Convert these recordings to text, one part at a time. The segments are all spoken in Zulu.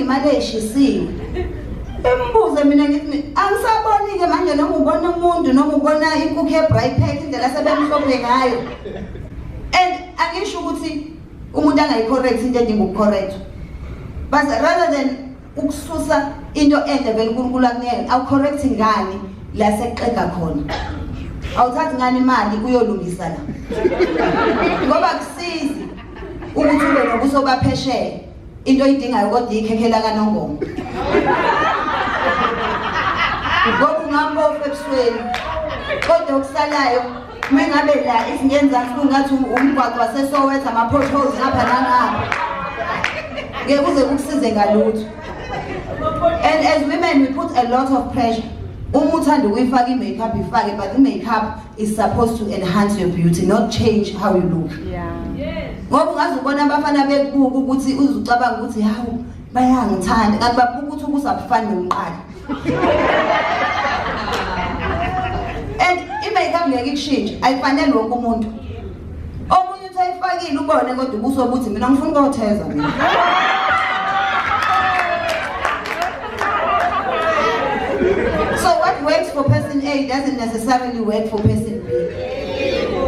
imali eshisiwe. Embuze mina ngithi angisaboni-ke manje noma ubona umuntu noma ubona inkukhu ye-bright pack indlela sebemhlophe ngayo. And angisho ukuthi umuntu angayi-correct into edinga ukucorrectwa. But rather than ukususa into enhle vele uNkulunkulu akunika awucorrect ngani la sekuxega khona awuthathi ngani imali uyolungisa la ngoba kusizi ukuthi ube nobuso baphesheya into oyidingayo kodwa ikhekhela kanongoma ngoba ungambofu ebusweni kodwa okusalayo uma ngabe la izingenzansi kungathi umgwaqo waseSoweto ama-potholes ngapha nangapha ngeke kuze kukusize ngalutho. And as women we put a lot of pressure. Uma uthanda ukuyifaka i-makeup ifake but i-makeup is supposed to enhance your beauty not change how you look. Ngoba ungaze ubona abafana bekubuka ukuthi uzucabanga ukuthi hawu bayangithanda kanti babuka ukuthi ubuso abufani nomqala. And i-makeup ngeke ikushintshe ayifanele wonke umuntu. Omunye uthi ayifakile ubone kodwa ubuso buthi mina ngifuna ukuyotheza mina. So what works for person A doesn't necessarily work for person B.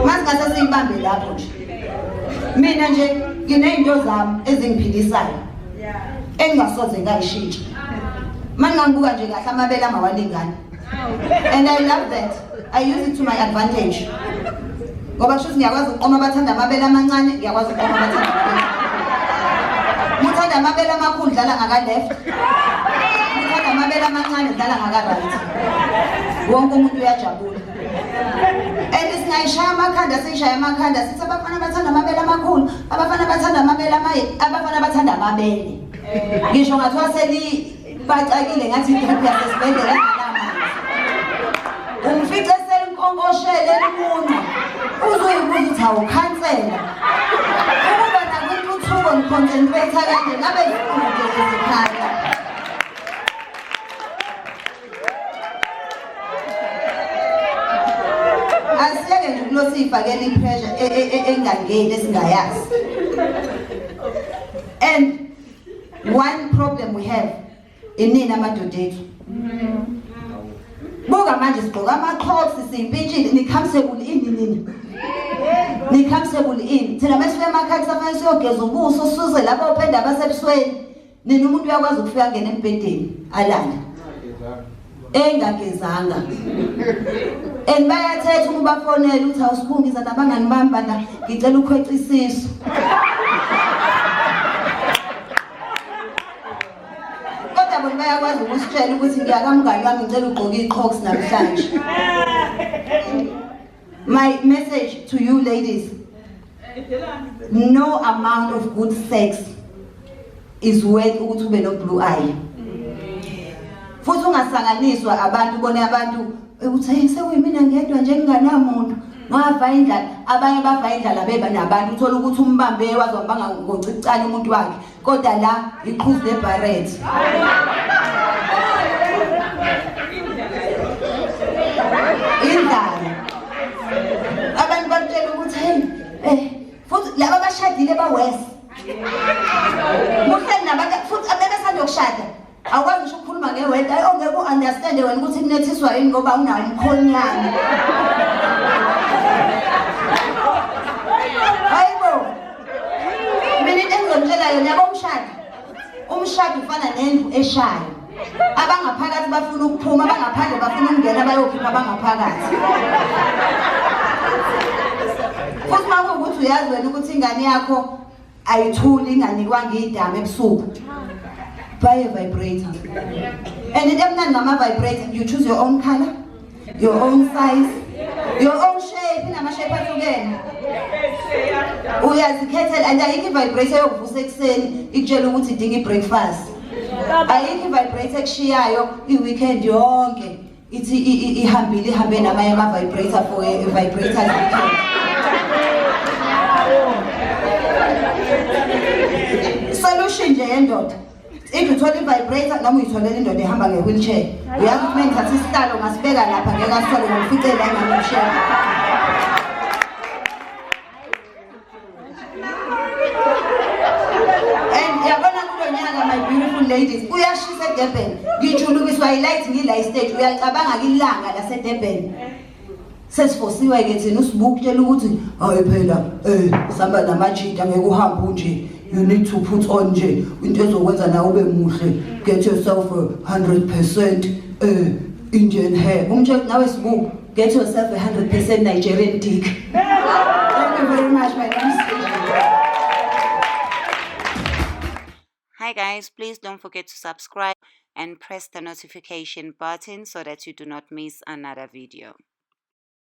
Masingase siyibambe lapho nje. Mina nje nginey'nto zami ezingiphilisayo engingasoze ngayishintsha. Mangingangibuka nje kahle amabele amawalingani. And I love that. I use it to my advantage. Ngoba kusho ukuthi ngiyakwazi ukuqoma abathanda amabele amancane, ngiyakwazi ukuqoma abathanda amabele. Muthanda amabele amakhulu dlala ngaka left. Muthanda amabele amancane dlala ngaka right. Wonke umuntu uyajabula. And singayishaya amakhanda siyishaya amakhanda sithi abafana bathanda amabele amakhulu, abafana bathanda amabele amaye, abafana bathanda amabele. Ngisho ngathiwa seli bacakile ngathi idrip yasesibhedlela enganamanzi umfice selinkonkoshele elimunca uzoyibuza ukuthi awukhansela ukuba nakwintuthuko ngiconcentrate kanje ngabe zikude izikhala asiyeke nje ukulosiyifakela ipressure e, e, e, engangeni esingayazi and One problem we have inini amadoda ethu. Buka manje sigqoka ama-crocs siyimpintshile ni-comfortable ini nina. Ni-comfortable ini. Thina mesifika emakhaya kusafanele siyogeza ubuso sisuze labo openda abasebusweni. Nina umuntu uyakwazi ukufika angene embhedeni alale. Engagezanga. And bayathetha uma ubafonela uthi awusikhungiza nabangani bami bana ngicela ukhweca isisu. Kodwa bona bayakwazi ukusitshela ukuthi ngiyakamngani wami ngicela ugqoke i-crocs namhlanje. My message to you ladies, no amount of good sex is worth ukuthi ube no blue eye. Futhi ungasanganiswa abantu ubone abantu ukuthi hey sekuyimina ngedwa nje nginganamuntu. Ngafa indlala abanye bafa indlala beba nabantu uthola ukuthi umbambe waze wambanga ngocicane umuntu wakhe kodwa la iqhuzu leBarrett. Indlala. Abantu bakutshela ukuthi hey eh futhi laba abashadile ba worse. Muhleli nabantu futhi abebesanda ukushada. Awukwazi ngisho ukukhuluma ngeweda ayi ongeke u-understande wena ukuthi kunethiswa yini ngoba unawo umkhonyane. Hayibo. Mina into engizonitshela yona yabo umshado. Umshado ufana nendlu eshayo. Abangaphakathi bafuna ukuphuma, abangaphandle bafuna ukungena bayokhipha abangaphakathi. Futhi uma kuwukuthi uyazi wena ukuthi ingane yakho ayithuli inganikwanga idama ebusuku buy a vibrator and into emnandi ngama-vibrator you choose your own color your own size your own shape inama-shape ahlukene uyazikhethela and ayikho i-vibrator yokuvusa ekuseni ikutshela ukuthi idinga i-breakfast ayikho i-vibrator ekushiyayo i-weekend yonke ithi ihambile ihambe namanye ama-vibrator for a vibrator solution nje yendoda if uthola i-vibrator noma uyitholela indoda ehamba nge-wheelchair uyazi ukuthi mengithatha isihlalo ngasibeka lapha ngeke asithole ngomficela engamshela. And yabona kulo nyaka my beautiful lady ladies, kuyashisa eDurban. Ngijulukiswa yi-light ngila i-stage, uyacabanga ilanga laseDurban. Sesifosiwe-ke thina usibuku kutshela ukuthi hayi phela sihamba namajita ngeke uhambe unje. You need to put on nje into ezokwenza nawe ube muhle. Get yourself a 100% Indian hair. Umtshela nawe sibuku, get yourself a 100% Nigerian dick. Thank you very much. My name is Hi guys, please don't forget to subscribe and press the notification button so that you do not miss another video.